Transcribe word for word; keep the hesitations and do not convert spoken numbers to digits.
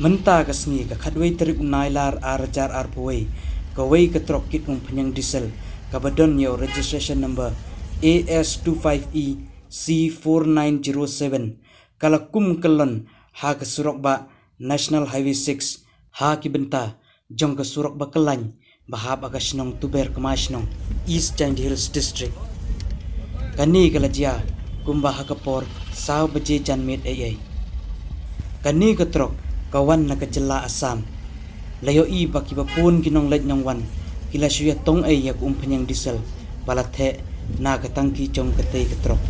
Mynta ka sngi ka khatwei tarik u Nailar ar hajar arphew wei, kawei ka trok kit umphniang diesel kaba don ïa u registration number A S two five E C four nine zero seven ka la kum kyllon ha ka surok bah National Highway six, ha ki bynta jong ka surok ba kyllaiñ ba hap ha ka shnong Tuber Kmai Shnong, East Jaintia Hills District. Kane ka la jia kumba ha ka por saw baje janmiet ei ei. Kane ka trok ka wan na ka jylla Assam. La ïohi ba kiba bun ki nongleit nongwan ki la shu ïatong ei ïa ka umphniang diesel ba la theh na ka tangki jong katei ka trok.